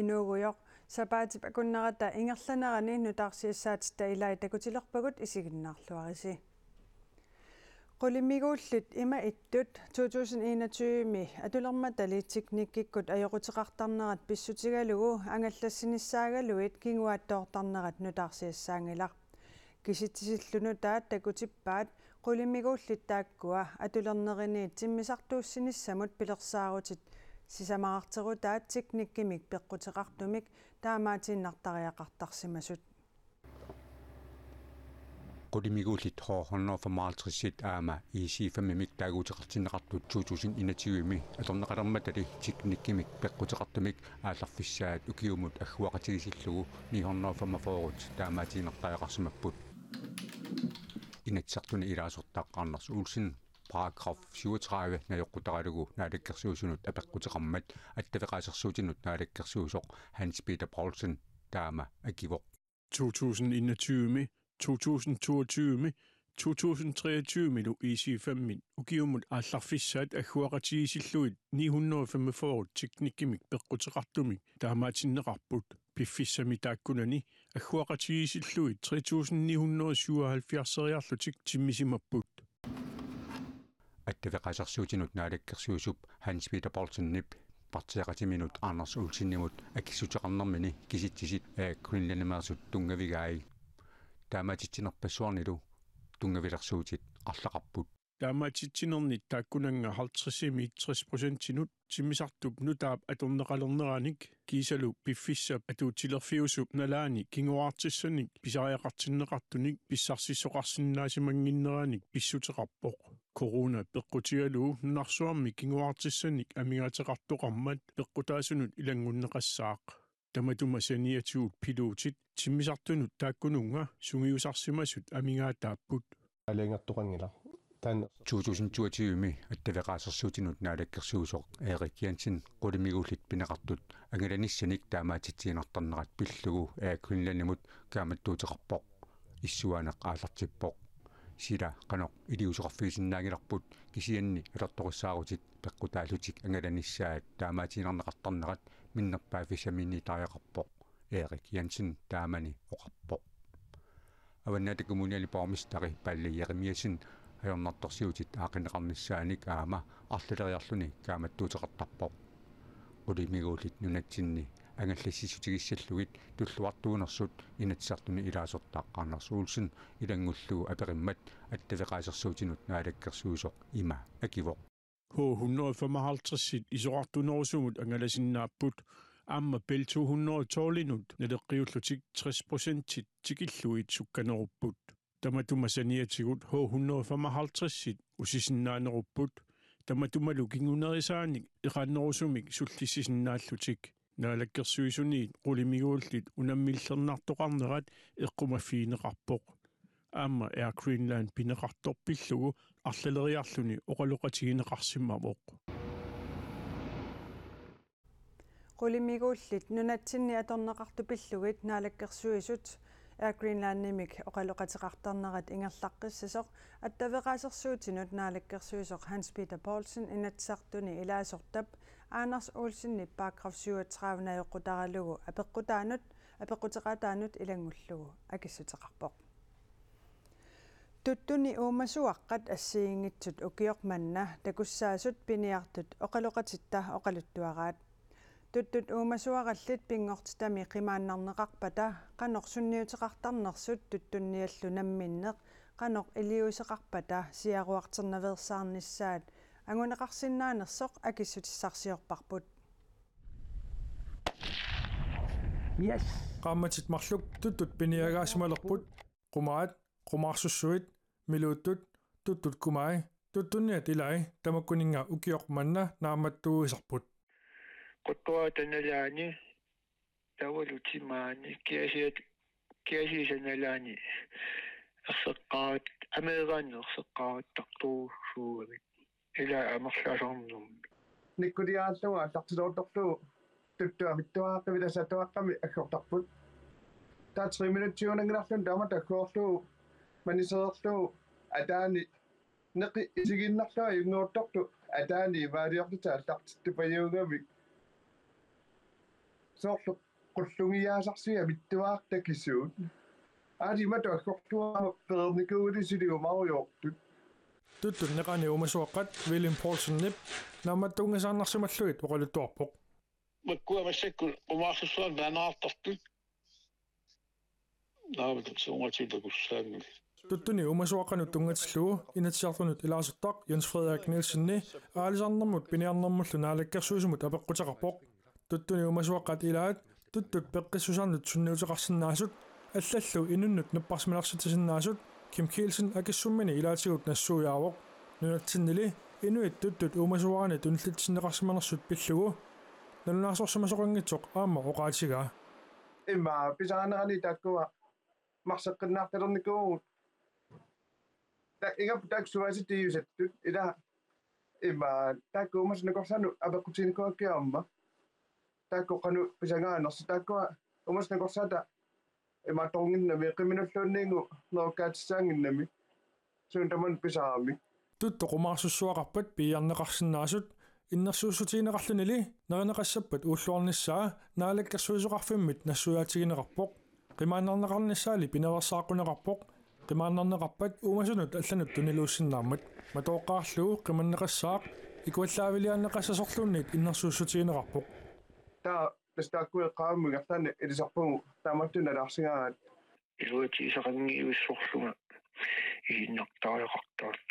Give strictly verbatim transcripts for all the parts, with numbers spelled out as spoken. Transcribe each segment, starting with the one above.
Inuugujoq, sapaatip akunnerata ingerlanerani nutaarsiassaatitta ilai takutilerpagut, isiginnaarluarisi. Qulimiguullit ima ittut to tusind enogtyve-mi atulermatali teknikkikkut ajoquteqartarnerat pissutigalugu angallassinissaagaluit kinguaattoortarnerat nutaarsiassaanngilaq. Kisitsisillu nutaat takutippaat qulimiguullit taakkua atulerneriniit timmisartuussinissamut pilersaarutit sisamaqarterutaat teknikkimik peqquteqartumik taamaatiinnartariaqartarsimasut. Qulimiguullit H hundrede og femoghalvtreds aamma E C fem-imik taaguuteqartinneqartut to tusind enogtyve-mi atorneqalermatali teknikkimik peqquteqartumik aallarfissaat ukiumut agguaqatigiissillugu ni hundrede og femogfyrre taamaatiinnartariaqarsimapput. Inatsisartuni ilaasortaq Anders Olsen paragraf syvogtredive najoqqutaralugu naalakkersuisunut apeqquteqarmat attaveqaasersuutinut naalakkersuisoq Hans Peter Poulsen taama akivoq. To tusind enogtyve-mi, to tusind toogtyve-mi, to tusind treogtyve-milu E C fem-it ukiumut aallarfissaat agguaqatigiissillugit ni hundrede og femogfyrre teknikkimik peqquteqartumik taamaatinneqarput. Piffissami taakkunani agguaqatigiissillugit tre tusind ni hundrede og syvoghalvfjerds-eriarlutik timmisimapput. Attaveqaasersuutinut naalakkersuisup Hans Peter Poulsenip partiiqatiminut Anders Olsenimut akissuteqarnermini kisitsisit Air Greenlandimeersut tunngavigai. Taamaatitsinerpassuarnilu tunngavilersuutit arlaqarput. Taamaatitsinerni taakkunannga halvtredsimiit tres procentinut timmisartup nutaap atorneqalerneranik kiisalu piffissap atuutilerfiusup nalaani kinguaartissanik pisariaqartinneqartunik pissarsisoqarsinnaasimannginneranik pissuteqarpoq. Corona peqqutigalugu nunarsuarmi kinguaartissanik amigaateqartoqarmat peqqutaasunut ilanngunneqassaaq. Tamatuma saniatigut piluutit timmisartunut taakkununnga sungiusarsimasut amigaataapput. Aalajangertoqanngilaq. Taanna to tusind toogtyve-mi attaveqaasersuutinut naalakkersuisoq Erik Jensen qulimiguullit pineqartut angalanissanik taamaatitsiinnartarnerat pillugu Air Greenlandimut kaammattuuteqarpoq. Issuaaneq aallartippoq. Sila qanoq iliuuseqarfigisinnaanngilarput, kisianni atortorissaarutit peqqutaallutik angalanissaat taamaatiinnarneqartarnerat minnerpaaffissamiinniittariaqarpoq, Erik Jensen taamani oqarpoq. Avannaata Kommuniani borgmesteri Palle Jerimiassen ajornartorsiutit aaqqinneqarnissaanik aamma arlaleriarluni kaammattuuteqartarpoq. Qulimiguullit nunatsinni angallassissutigissallugit tulluartuunersut Inatsisartuni ilaasortaq Anders Olsen ilanngullugu aperimmat attaveqaasersuutinut naalakkersuisoq ima akivoq. H hundrede og femoghalvtreds isorartunerusumut angalasinnaapput, aamma Bell to hundrede og tolv-inut naleqqiullutik tres procentit tikillugit sukkanerupput. Tamatuma saniatigut H hundrede og femoghalvtreds usisinnaanerupput, tamatumalu kingunerisaanik eqaannerusumik sullissisinnaallutik. Naalakkersuisuniit qulimiguullit unammillernartoqarnerat eqqumaffigineqarpoq. Aamma Air Greenland pineqartoq pillugu arlaleriarluni oqaloqatigineqarsimavoq. Qulimiguullit nunatsinni atorneqartut pillugit naalakkersuisut Air Greenlandimik oqaloqateqartarnerat ingerlaqqissasoq attaveqaasersuutinut naalakkersuisoq Hans Peter Poulsen Inatsisartuni ilaasortap Anders Olsenip paragraf syvogtredive najoqqutaralugu apeqqutaanut, apeqquteqataanut ilanngullugu akissuteqarpoq. Tuttuni uumasuaqqat assigiinngitsut ukioq manna takussaasut piniartut oqaloqatitta oqaluttuaraat. Tuttut uumasuarallit pinngortitami qimaannarneqarpata qanoq sunniuteqartarnersut tuttunniallu namminneq qanoq iliuuseqarpata siaruarternaveersaarnissaat anguneqarsinnaanersoq akissutissarsiorparput. Yes. Qaammatit marluk tuttut piniagaasimalerput, qumaat, qumaarsussuit, miluuttut, tuttut kumai, tuttunniat ilai, tamakkuninnga ukioq manna naammattuuisarput. Quttuata nalaani, taavalu timaani, kiasiat, kiasiisa nalaani, erseqqaat, ameeraanni erseqqaattartuusuugami. Ila amerlasarnermi. Nikkuliaallugu aallartileruttorlugu tuttuamittuaqqi vilasatuaqqami aggortarput. Taava tre minutsiunangilarlun taama taggoorlugu maniseerlugu ataani neqi isigiinnarlugu ajunngortortu ataani imaaliorluta aallartittupajuugami. soorlu qullunngiaasarsiaq amittuaartakisuut. Aali imatut aggortuarama peernikuugaluarlutik siliumarujoortut. Tuttut neqaani uumasuaqqat William Poulsenip naammattunngisaannarsimallugit oqaluttuarpoq. Makkua massakkut qumaarsussuarnik taaneqartartut. Naamik suungatsiit takussaanngillat. Tuttuni uumasuaqqanut tunngatillugu Inatsisartunut ilaasortaq Jens Frederik Nielsenip aalisarnermut piniarnermullu naalakkersuisumut apeqquteqarpoq. Tuttuni uumasuaqqat ilaat tuttut peqqissusaannut sunniuteqarsinnaasut allallu inunnut napparsimalersitsisinnaasut Kim Kielsen akissummini ilaatigut nassuiaavoq. Nunatsinnili inuit tuttut uumasuarani tunillitsinneqarsimanersut pillugu nalunaarsorsimasoqanngitsoq aamma oqaatigaa. Immaqa pisarinerani taakkua marseqqinnaartalernikuuvugut. Ta-, ingammik taakku suaasitsiusattut, ila immaqa taakku uumasut nakorsaannut apeqqutiginikuuakka aamma. Taakku qanoq pisangaanersut, taakkua uumasut nakorsaata imaattorunnginnami, qiminulluunniit nerukkaatissaannginnami. Suut tamanna pisaramik. Tuttut qumaarsussuaqarpat piiarneqarsinnaasut innersuussutigineqarlunili nerineqassappat uulluarnissaa Naalakkersuisoqarfimmit nassuiaatigineqarpoq. Qimaannarneqarnissaali pinaveersaaqquneqarpoq. Qimaannarneqarpat uumasunut allanut tuniluussinnaammat. Matooqqaarlugu qimanneqassaaq ikuallaaviliaanneqassasorluunniit innersuussutigineqarpoq. Taava tassa taakku eqqaammi ingerlaannaq ilisarpugut taamaattunik nalaarsigaangat. Iluatigisaqanngivissorlunga isiinnartariaqartartut.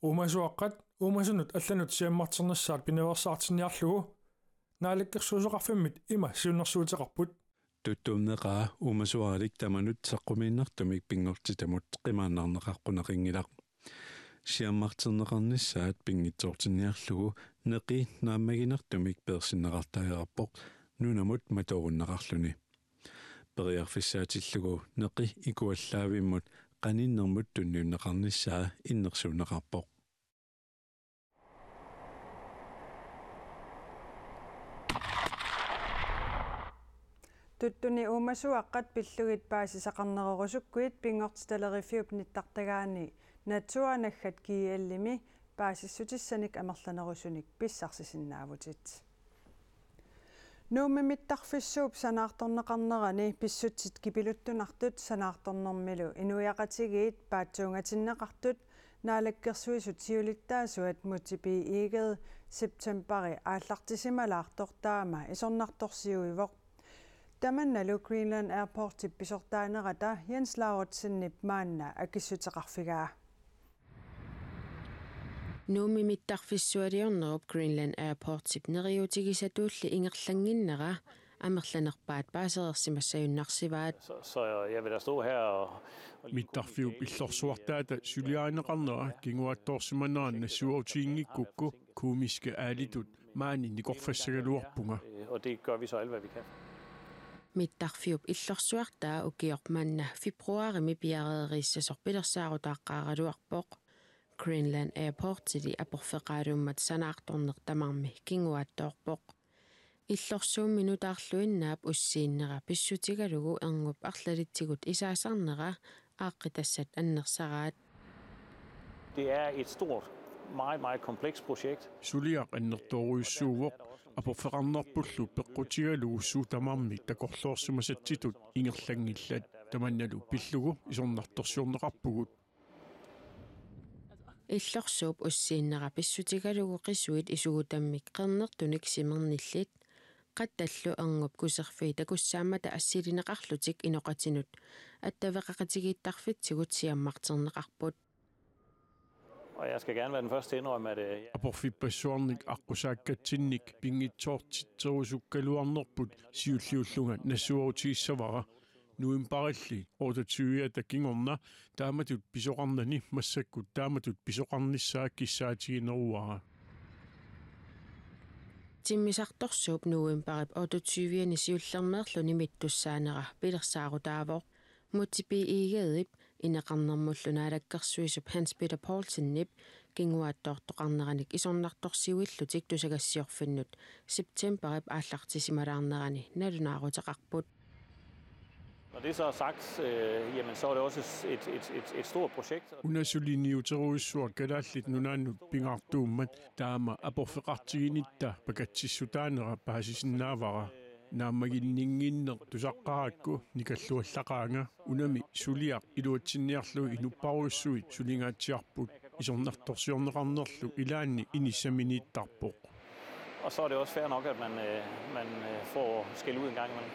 Uumasuaqqat uumasunut allanut siammarternissaat pinaveersaartinniarlugu Naalakkersuisoqarfimmit ima siunnersuuteqarput. Tuttut neqaa uumasuaralik tamanut saqqumiinnartumik pinngortitamut qimaannarneqaqquneqanngilaq. Siammarterneqarnissaat pinngitsoortinniarlugu neqi naammaginartumik peersinneqartariaqarpoq nunamut matoorunneqarluni. Periarfissaatillugu neqi ikuallaavimmut qaninnermut tunniunneqarnissaa innersuunneqarpoq. Tuttuni uumasuaqqat pillugit paasisaqarnerorusukkuit Pinngortitaleriffiup nittartagaani Natur naggat G L-imi paasissutissanik amerlanerusunik pissarsisinnaavutit. Nuummi mittarfissuup sanaartorneqarnerani pissutsit kipiluttunartut sanaartornermilu inuiaqatigiit paatsuungatinneqartut Naalakkersuisut siulittaasuat Múte B. Egede septembari aallartisimalaartoq taama isornartorsiuivoq. Tamannalu Greenland Airportip pisortaanerata Jens Lauritsenip maanna akissuteqarfigaa. Nuummi mittarfissualiornerup Greenland Airportip neriuutigisatulli ingerlannginnera amerlanerpaat paasereersimassagunarsivaat. Så, så jeg vil da stå her og, og Mittarfiup illorsuartaata suliarineqarnera kinguaattoorsimanera nassuerutiginngikkukku kuumiske aalitut maani nikorfassagaluarpunga. Og det gør vi så alt, hvad vi kan. Mittarfiup illorsuartaa ukioq manna februarimi piareeriissasoq pilersaarutaaqqaaraluarpoq. Greenland Airportili aporfeqaalummata sanaartorneq tamarmi kinguaattoorpoq. Illorsuummi nutaarluinnaap ussiinnera pissutigalugu erngup arlalitsigut isaasarnera aaqqitassat annersaraat. Det er et stort, meget, meget komplekst projekt. Suliaq annertoorujussuuvoq, aporfeqarnerpullu peqqutigalugu suut tamarmik takorloorsimasatsitut ingerlanngillat, tamannalu pillugu isornartorsiorneqarpugut. Illorsuup ussiinnera pissutigalugu qisuit isugutammik qernertunik simernillit, qattallu erngup kuserfii takussaammata assilineqarlutik inoqatinut attaveqaqatigiittarfitsigut siammarterneqarput. Og jeg skal gerne være den første til at indrømme, at, øh, Aporfippassuarnik aqqusaakkatsinnik pinngitsoortitserusukkaluarnerput siulliullunga nassuerutigissavara. Novembarilli otteogtyve-ata kingorna taamatut pisoqarnani massakkut taamatut pisoqarnissaa kissaatigineruara. Timmisartorsuup novembarip otteogtyve-ani siullermeerluni mittussaanera pilersaarutaavoq. Múte B. Egedep ineqarnermullu naalakkersuisup Hans Peter Poulsenip kinguaattoortoqarneranik isornartorsiuillutik tusagassiorfinnut septembarip aallartisimalaarnerani nalunaaruteqarput. Når det så er sagt, øh, jamen, så er det også et, et, et, et stort projekt. Una suliniuterujussuaq Kalaallit Nunaannut pingaartuummat taama aporfeqartiginitta pakatsissutaanera paasisinnaavara. Naammaginninnginneq tusaqqarakku nikalluallaqaanga, unami suliaq iluatsinniarlugu inupparujussuit sulingaatsiarput, isornartorsiorneqarnerlu ilaanni inissaminiittarpoq. Og så er det også fair nok, at man, øh, man øh, får skæld ud en gang imellem.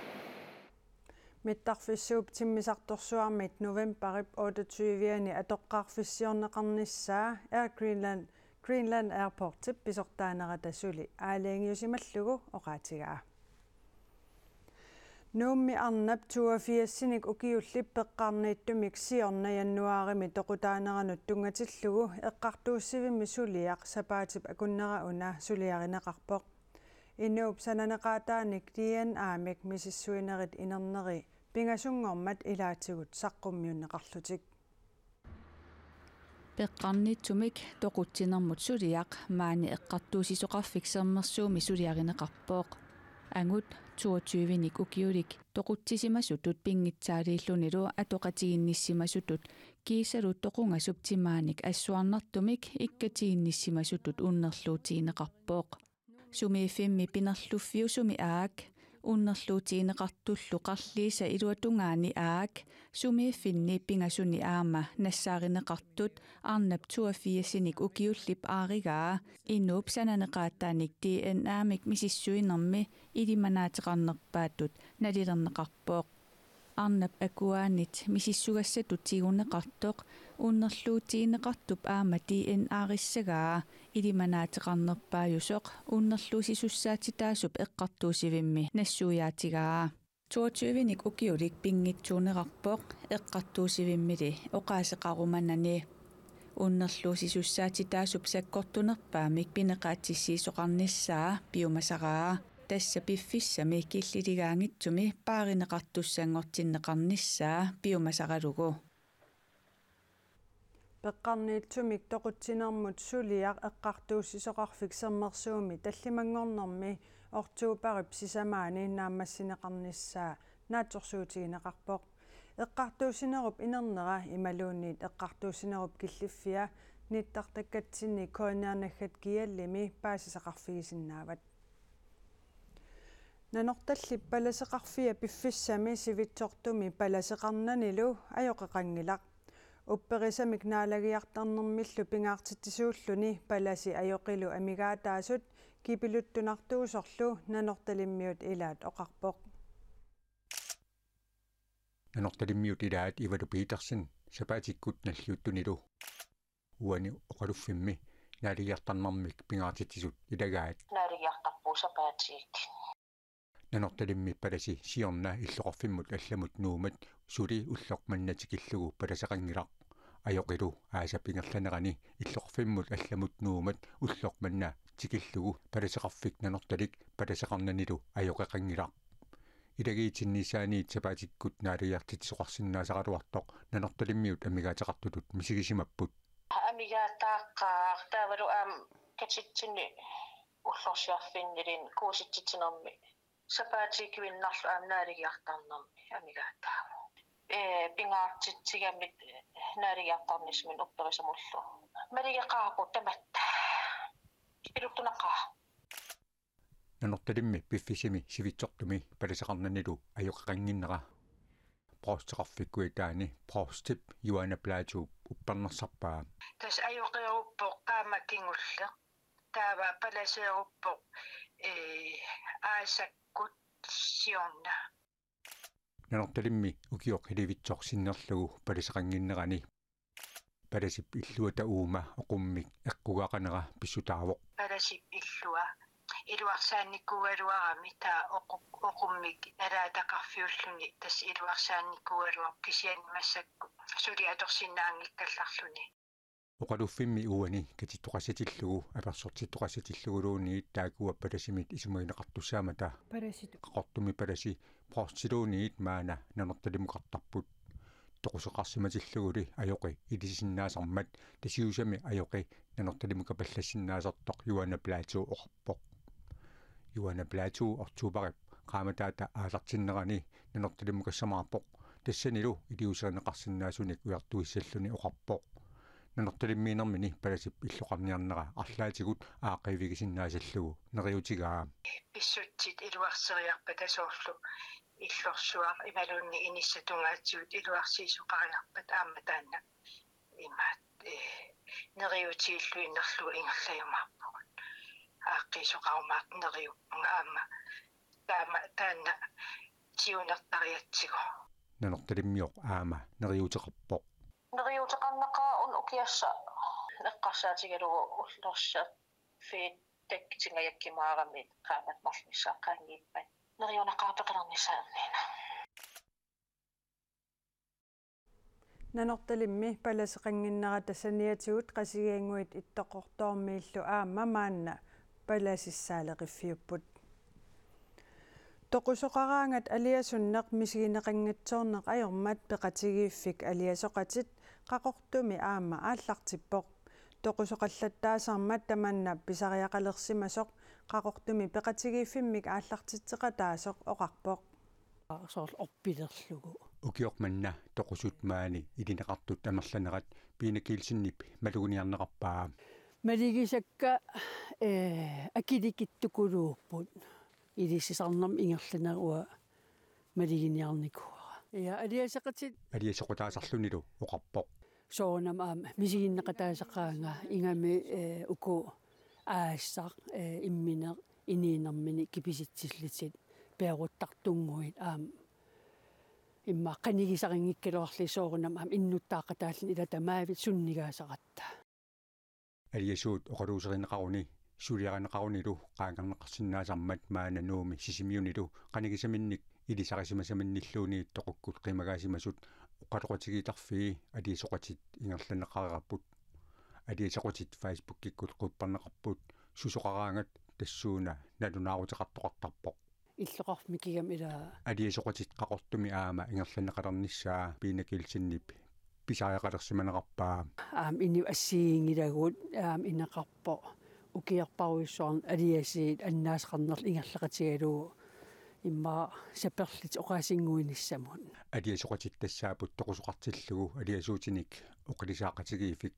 Mittarfissuup timmisartorsuarmit novembarip otteogtyve-ani atoqqaarfissiorneqarnissaa Air Greenland, Greenland Airportip pisortaanerata suli aalajangiusimallugu oqaatigaa. Nuummi arnap toogfirsinik ukiullip peqqarniittumik siorna januaarimi toqutaaneranut tunngatillugu eqqartuussivimmi suliaq sapaatip akunnera una suliarineqarpoq. Inuup sananeqaataanik D N A-mik misissuinerit inerneri pingasunngormat ilaatigut saqqummiunneqarlutik. Peqqarniitsumik toqutsinermut suliaq maani Eqqartuussisoqarfik Sermersuumi suliarineqarpoq. Angut toogtyvenik ukiulik toqutsisimasutut pinngitsaaliillunilu atoqatiginnissisimasutut kiisalu toqungasup timaanik assuarnartumik ikkatiginnissisimasutut unnerluutigineqarpoq. Sumiiffimmi pinerluffiusumi aak, unnerluutigineqartullu qarliisa iluatungaani aak, sumiiffinni pingasuni aamma nassaarineqartut arnap toogfirsinik ukiullip aarigaa, inuup sananeqaataanik D N A-mik misissuinermi ilimanaateqarnerpaatut nalilerneqarpoq. Arnap akuaanit misissugassatut tiguneqartoq unnerluutigineqartup aamma D N A-rissagaa ilimanaateqarnerpaajusoq unnerluussisussaatitaasup eqqartuussivimmi nassuiaatigaa. Toogtyvenik ukiulik pinngitsuunerarpoq eqqartuussivimmili oqaaseqarumanani. Unnerluussisussaatitaasup sakkortunerpaamik pineqaatsissiisoqarnissaa piumasaraa. Tassa piffissami killiligaanngitsumi paarineqartussanngortinneqarnissaa piumasaralugu. Peqqarniitsumik toqutsinermut suliaq Eqqartuussisoqarfik Sermersuumi tallimanngornermi oktobarip sisamaani naammassineqarnissaa naatsorsuutigineqarpoq. Eqqartuussinerup inernera imaluunniit eqqartuussinerup killiffia nittartakkatsinni K N R naggat G L-imi paasisaqarfigisinnaavat. Nanortallip palaseqarfia piffissami sivitsortumi palaseqarnanilu ajoqeqanngilaq. Upperisamik naalagiartarnermillu pingaartitsisuulluni palasi ajoqilu amigaataasut kipiluttunartuusorlu Nanortalimmiut ilaat oqarpoq. Nanortalimmiut ilaat Ivalu Petersen sapaatikkut nalliuttunilu. Uani oqaluffimmi naalagiartarnermik pingaartitsisut ilagaat. Naalagiartarpugut sapaatiit. Nanortalimmi palasi siorna illoqarfimmut allamut Nuummat suli ulloq manna tikillugu palaseqanngilaq. Ajoqilu aasap ingerlanerani illoqarfimmut allamut Nuummat ulloq manna tikillugu palaseqarfik Nanortalik palaseqarnanilu ajoqeqanngilaq. Ilagiit sinniissaanniit sapaatikkut naalagiartitsisoqarsinnaasaraluartoq Nanortalimmiut amigaateqartutut misigisimapput. Amigaataaqqaaq taavalu aamma katitsinni ullorsiorfinnilluunniit kuusitsitsinermi sapaatiikkuinnarlu aamma naalagiartarnermi amigaataavoq. Ee, pingaartitsigamik naalagiartarnissaminnik upperisamullu. Maligeqaarput tamatta. Iluttunaqaaq. Nanortalimmi piffissami sivitsortumi palaseqarnanilu ajoqeqannginnera. Provsteqarfik Kujataani provstip Juaana Plaatooq uppernarsarpaa. Tassa ajoqeruppoq qaammat kingulleq. Taava palaseeruppoq, ee, aasakkut siorna. Nanortalimmi ukioq ilivitsoq sinnerlugu palaseqannginnerani palasip illuata uuma oqummik eqqugaqanera pissutaavoq. Palasip illua iluarsaannikuugaluarami taava oqu-, oqummik nalaataqarfiulluni tassa iluarsaannikuugaluarpoq kisianni massakkut suli atorsinnaanngikkallarluni. Oqaluffimmi uani katittoqassatillugu apersortittoqassatilluguluunniit taakkua palasimit isumagineqartussaammata. Palasit. Qaqortumi palasi provstiluunniit maanna Nanortalimukartarput. Toquseqarsimatilluguli ajoqi ilisinnaasarmat Tasiusami ajoqi Nanortalimukapallassinnaasartoq Juaana Plaatooq oqarpoq. Juaana Plaatooq oktobarip qaammataata aallartinnerani Nanortalimukassamaarpoq. Tassanilu iliuuserineqarsinnaasunik ujartuissalluni oqarpoq. Nanortalimmiinermini palasip illoqarniarnera arlaatigut aaqqiivigisinnaasallugu neriutigaa. Pissutsit iluarseriarpata soorlu illorsuaq imaluunniit inissat tungaatigut iluarsiisoqariarpata aamma taanna imaat, eh, neriuutiillu innerlugu ingerlajumaarpugut. Aaqqiisoqarumaartoq neriuppunga aamma taama taanna siunertariatsigu. Nanortalimmioq aamma neriuuteqarpoq. Neriuuteqarnaqaaq una ukiassaq eqqarsaatigalugu ullorsiorfiit takkutingajakkimaarami qaammat marlunnissaat qaangiuppat. Neriunaqaaq peqalernissaanniina. Nanortalimmi palaseqannginnerata saniatigut Qasigiannguit Ittoqqortoormiillu aamma maanna palasissaaleqiffiupput. Toqusoqaraangat aliasunneq misigineqanngitsoorneq ajormat peqatigiiffik Aliasoqatit Qaqortumi aamma aallartippoq. Toqusoqallattaasarmat tamanna pisariaqalersimasoq Qaqortumi peqatigiiffimmik aallartitseqataasoq oqarpoq. Soorlu orpilerlugu. Ukioq manna toqusut maani ilineqartut amerlanerat Piina Kielsenip maluginiarneqarpaa. Maligisakka, eh, akilikittukuluupput. Ilisimasarnermik ingerlanerua maliginiarnikuuara. Ja, aliasoqatit. Aliasoqataasarlunilu oqarpoq. Soorunami aamma misiginneqataasaqaanga ingammik, eh, uku aassaq, eh, immineq inuunermini kipisitsillutik peeruttartunnguit aamma immaqa qanigisarinngikkaluarlugit soorunami aamma innuttaaqataalluni ila tamaavik sunnigaasaratta. Aliasuut oqaluuserineqaruni suliarineqarunilu qaangerneqarsinnaasarmat maanna Nuummi Sisimiunilu qanigisaminnik ilisarisimasaminnilluunniit toqukkut qiimagaasimasut oqaloqatigiittarfii Aliasoqatit ingerlanneqareerput. Aliasoqatit Facebookikkut qupperneqarput susoqaraangat tassuuna nalunaaruteqartoqartarpoq. Illoqarfik mikigami ila. Aliasoqatit Qaqortumi aamma ingerlanneqalernissaa Piina Kielsenip pisariaqalersimanerarpaa. Aamma inuit assigiinngilagut aamma ineqarpoq ukiorparujussuarni aliasiit annaasaqarnerlu ingerlaqatigalugu immaqa saperlutik oqaasinnguinissamut. Aliasoqatit tassaapput toqusoqartillugu aliasuutinik oqilisaaqatigiiffik.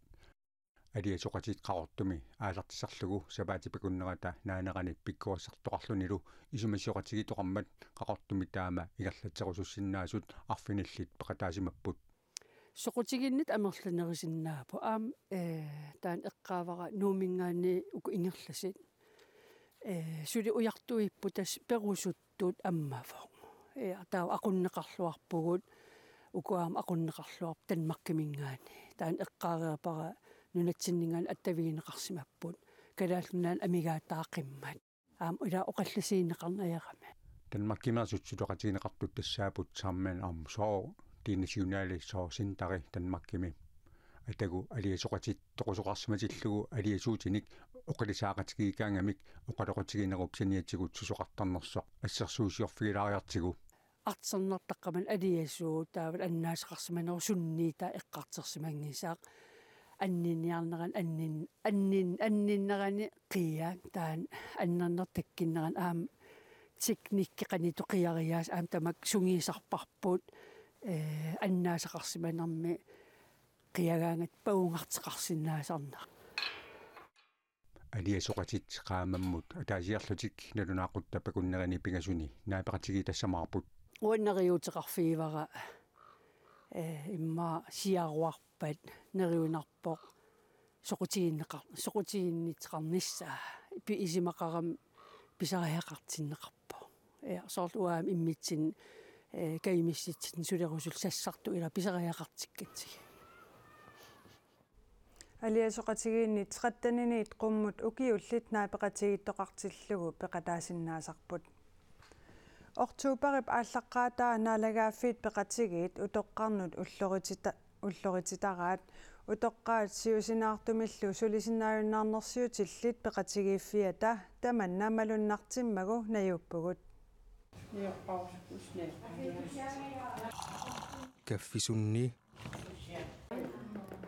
Aliasoqatit Qaqortumi aallartissarlugu sapaatip akunnerata naanerani pikkorissartoqarlunilu isumasioqatigiittoqarmat Qaqortumi taama ingerlatserusussinnaasut arfinillit peqataasimapput. Soqutiginnittut amerlanerisinnaapput aamma, eh, taanna eqqaavara Nuumminngaanniit uku ingerlasut. Eh, suli ujartuipput tassa perusuttut ammavoq. Eh, taava aqunneqarluarpugut uku aamma aqunneqarluarput Danmarkiminngaanniit. Taanna eqqaareerpara nunatsinninngaanniit attavigineqarsimapput. Kalaallit Nunaanni amigaataaqimmat. Aamma ila oqallisigineqarneq ajorami. Danmarkimeersut suleqatigineqartut tassaapput Sammen om Sorg, Det Nationale Sorgcenter Danmarkimi. Atagu aliasoqatit toqusoqarsimatillugu aliasuutinik oqilisaaqatigiikkaangamik oqaloqatiginerup saniatigut susoqartarnersoq assersuusiorfigilaariartigu. Artornartaqqamani aliasuut taavalu annaasaqarsimanerup sunniutaa eqqartorsimanngisaq. Anniniarnerani annin-, annin-, anninnerani qiagaa taanna annernertut takkunnerani aamma teknikki qanoq qiariaasut aamma tamakku sungiusarparput, eh, annaasaqarsimanermi qiagaangat pagungarteqarsinnaasarneq. Aliasoqatit qaammammut ataasiarlutik nalunaaqutap akunnerini pingasuni naapeqatigiittassammaarput. Uanga neriuuteqarfigivara, eh, immaqa siaruarpat neriunarpoq soqutiginneqar-, soqutiginnittoqarnissaa pi-, isumaqarami pisariaqartinneqarpoq. Ja, soorlu uanga immitsinnut, eh, kajumissutsinni sulerusullu sassartut ila pisariaqartikkatsigit. Aliasoqatigiinni tretten-iniit qummut ukiullit naapeqatigiittoqartillugu peqataasinnaasarput. Oktoberip aallaqqaataa naalagaaffiit peqatigiit utoqqarnut ulloritita-, ullorititaraat utoqqaat siusinaartumillu sulisinnaajunnaarnersiutillit peqatigiiffiata tamanna malunnartimmagu najuuppugut. Kaffisunni.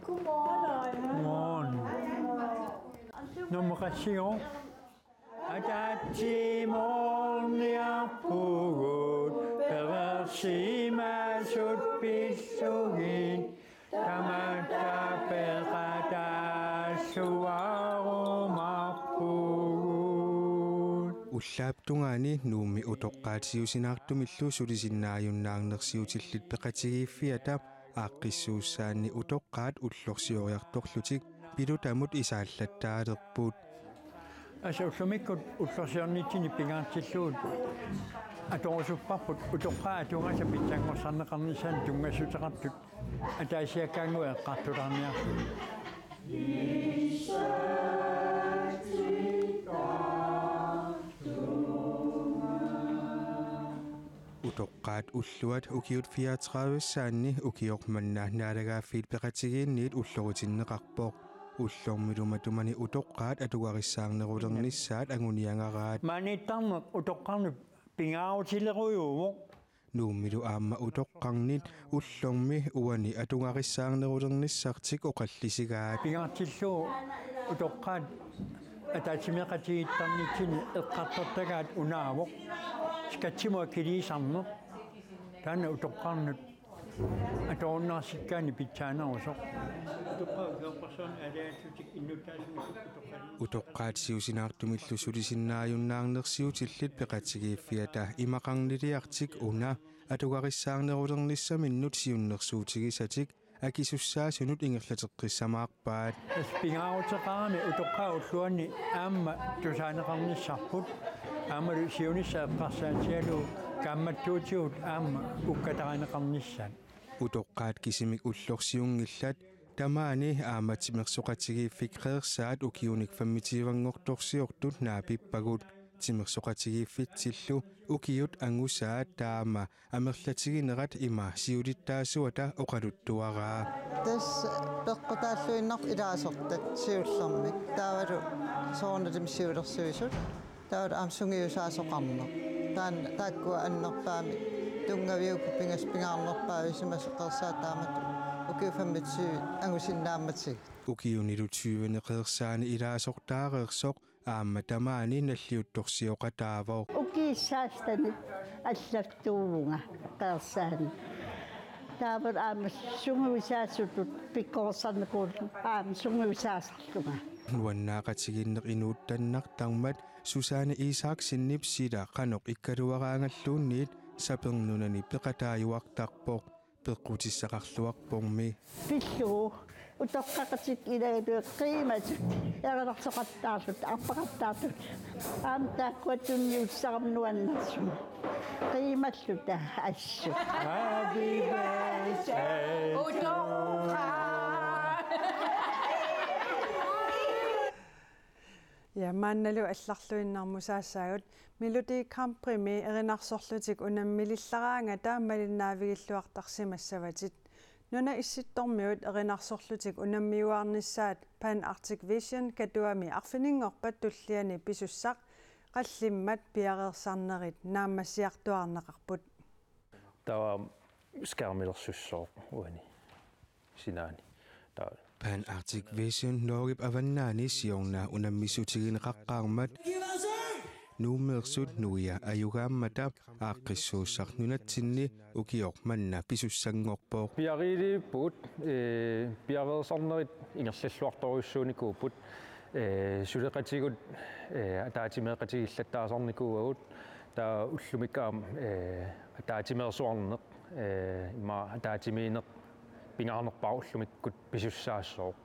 Godmorgen. Nummer syv. Ataatsimoorniarpugut, perersimasut Issugit tamatta peqataassuarumaarpugut. Ullaap tungaani Nuummi utoqqaat siusinaartumillu sulisinnaajunnaarnersiutillit peqatigiiffiata aaqqissuussaanni utoqqaat ullorsioriartorlutik Pilutamut isaallattaalerput. Asa ullumikkut ullorsiornitsinni pingaartillugit atorusupparput utoqqaat atugaasa pitsanngorsarneqarnissaannut tunngassuteqartut ataasiakkaannguaq eqqartulaarniarlugu. Utoqqaat ulluat ukiut fireogtredive-ssaanni ukioq manna naalagaaffiit peqatigiinniit ulloritinneqarpoq. Ullormilu matumani utoqqaat atugarissaarnerulernissaat anguniagaraat. Maaniittarneq utoqqarnut pingaarutilerujuuvoq. Nuummilu aamma utoqqarnit ullormi uani atugarissaarnerulernissartik oqallisigaat. Pingaartillugu utoqqaat ataatsimeeqatigiittarnitsinni eqqartortagaat unaavoq. Skatsimut akiliisarneq. Taanna utoqqarnut atorunnaarsikkaanni pitsaanerusoq. Utoqqaat ukiorpassuarni aalajangerlutik innuttaasunik utoqqaat. Utoqqaat siusinaartumillu sulisinnaajunnaarnersiutillit peqatigiiffiata imaqarniliartik una atugarissaarnerulernissaminnut siunnersuutigisatik akisussaasunut ingerlateqqissamaarpaat. Tassa pingaaruteqarami utoqqaat ulluanni aamma tusaaneqarnissarput. Aammalu siunissaq eqqarsaatigalugu kaammattuutigut aamma ukkatarineqarnissaat. Utoqqaat kisimik ullorsiunngillat tamaani aamma timersoqatigiiffik Qeersaat ukiunik femogtyve-nngortorsiortut naapippagut. Timersoqatigiiffitsillu ukiut angusaat taama amerlatiginerat ima siulittaasuata oqaluttuaraa. Tassa peqqutaalluinnarput ilaasortat siullermik. Taavalu soorunalimi siulersuisut. Taavalu aamma sungiusaasoqarneq. Taanna taakkua annerpaamik tunngaviupput pingasut pingaarnerpaavisimasut Qeersaat taamatut ukiut femogtyve angusinnaammatigit. Ukiunilu tyveni Qeersaani ilaasortaareersoq aamma tamaani nalliuttorsioqataavoq. Ukiut sekstenit allattuuvunga Qeersaani. Taavalu aamma sungiusaasutut pikkorissarnikuullunga aamma sungiusaasarlunga. Nuannaaqatigiinneq inuuttannartarmat Susanne Isaksenip sila qanoq ikkaluaraangalluunniit Sapernunani peqataajuartarpoq. Peqqutissaqarluarpormi. Pillugu utoqqaqatik ilagalugit qiimasut erilersoqattaarlutik arpaqattaarlutik aamma taakkua tunniussisarami nuannersumik qiimalluta assut. Happy birthday to you. Ja, maannalu allarluinnarmusaassaagut. Melodi Grand Priximi erinarsorlutik unammilillaraangata malinnaavigilluartarsimassavatit. Nunap Issittormiut erinarsorlutik unammiuaarnissaat Pan Arctic Vision Katuami arfininngorpat tulliani pisussaq qallimmat piareersarnerit naammassiartuaarneqarput. Taava skærmilersussooq uani sinaani. Taava Pan Arctic Vision Norgep avannaani siorna unammissutigineqaqqaarmat Nuummeersut nuia ajugaammata aaqqissuussaq nunatsinni ukioq manna pisussanngorpoq. Piariiliippugut, ee, piareersarnerit ingerlalluartorujussuunikuupput, ee, suleqatigut, ee, ataatsimeeqatigiillattaasarnikuuagut, taava ullumikkut aamma, ee, ataatsimeersuarneq, ee, ima ataatsimiinneq pingaarnerpaaq ullumikkut pisussaassooq,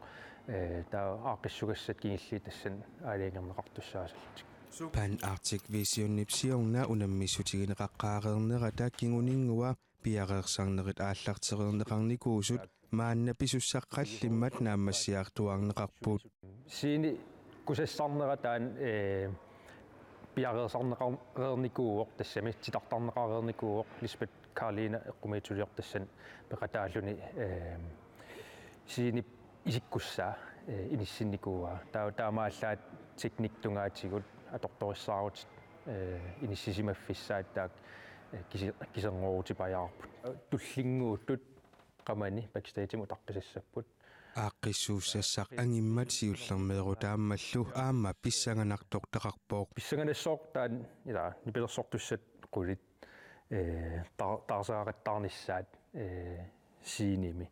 ee, taava aaqqissugassat kingulliit tassani aalajangerneqartussaasallutik. Pan Arctic Visionip siorna unammissutigineqaqqaareernerata kinguninngua piareersarnerit aallartereerneqarnikuusut maanna pisussaq qallimmat naammassiartuaarneqarput. Scene kusassarnera taanna, ee, piareersarneqareernikuuvoq, tassami titartarneqareernikuuvoq, Lisbeth Karlene eqqumiitsuliortoq tassani peqataalluni, ee, scenep isikkussaa, ee, inissinnikuuaa. Taa-, taamaallaat teknikkikkut tungaatigut atortorissaarutit, ee, inissisimaffissaat taakku, ee, kisi-, kiserngoorutipajaarput. Tullinnguuttut qamani backstagemi utaqqisassapput. Aaqqissuussassaq angimmat siullermeerutaammallu aamma pissanganartortaqarpoq. Pissanganassaaq taanna, ilaa, nipilersortussat qulit, ee, taa-, taarseraaqattaarnissaat, ee, Scenemi.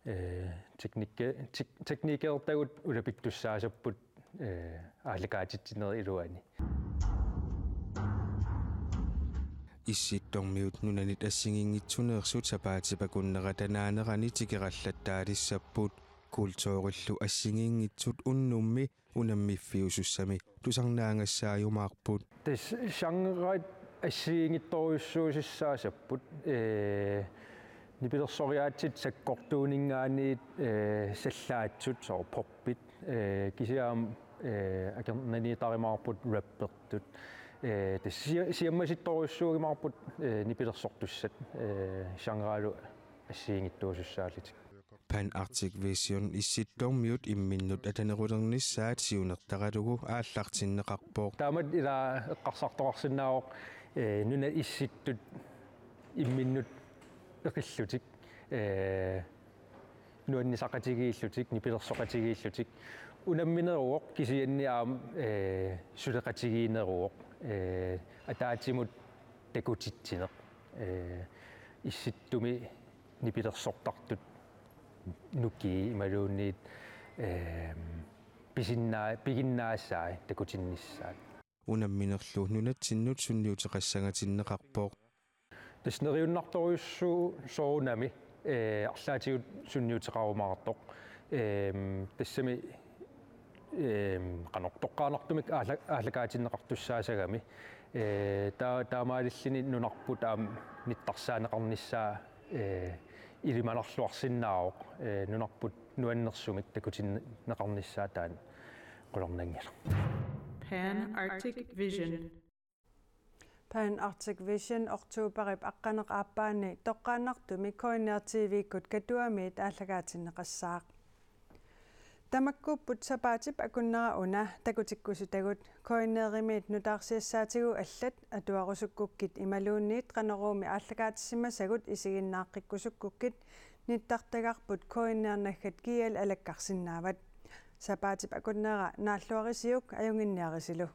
Eh, teknikke-, tek-, teknikkertagut ulapittussaasapput, eh, aallakaatitsinerup iluani. Issittormiut nunanit assigiinngitsuneersut sapaatip akunnerata naanerani tikerallattaalissapput. Kulturillu assigiinngitsut unnummi unammiffiusussami tusarnaagassaajumaarput. Tassa genret assigiinngitsorujussuusussaasapput, eh, nipilersoriaatsit sakkortuuninngaanniit, eh, sallaatsut, soorlu poppit, eh, kisianni, eh, akornanniittarimaarput rappertut. Eh, tassa sia-, siammasittorujussuugimaarput, eh, nipilersortussat, eh, genrelu assigiinngitsuusussaallutik. Pan Arctic Vision Issittormiut imminnut atanerulernissaat siunertaralugu aallartinneqarpoq. Taamatut ila eqqarsartoqarsinnaavoq, eh, nunat issittut imminnut eqillutik, eh, nuannisaqatigiillutik, nipilersoqatigiillutik. Unammineruvoq kisianni aamma, eh, suleqatigiinneruvoq, eh, ataatsimut takutitsineq. Eh, issittumi nipilersortartut nukii imaluunniit, ehm, pisinnaa-, piginnaasai takutinnissaat. Unamminerlu nunatsinnut sunniuteqassangatinneqarpoq. Tassa neriunnartorujussuuvoq soorunami, eh, arlaatigut sunniuteqarumaartoq. Ehm, tassami, ehm, qanoq toqqaannartumik aalla-, aallakaatinneqartussaasagami. Eh, taa-, taamaalilluni nunarput aamma nittarsaaneqarnissaa, eh, ilimanarluarsinnaavoq, eh, nunarput nuannersumik takutinneqarnissaa taanna qularnanngilaq. Pan Arctic Vision. Pan Arctic Vision oktoberip aqqaneq-aappaani toqqaannartumik K N R T V-kkut Katuamiit aallakaatinneqassaaq. Tamakkuupput sapaatip akunnera una takutikkusutagut. K N R-imiit nutaarsiassaatigut allat atuarusukkukkit imaluunniit Qanoruumi aallakaatissimasagut isiginnaaqqikkusukkukkit nittartagarput K N R naggat G L alakkarsinnaavat. Sapaatip akunnera naalluarisiuk ajunnginniarisilu.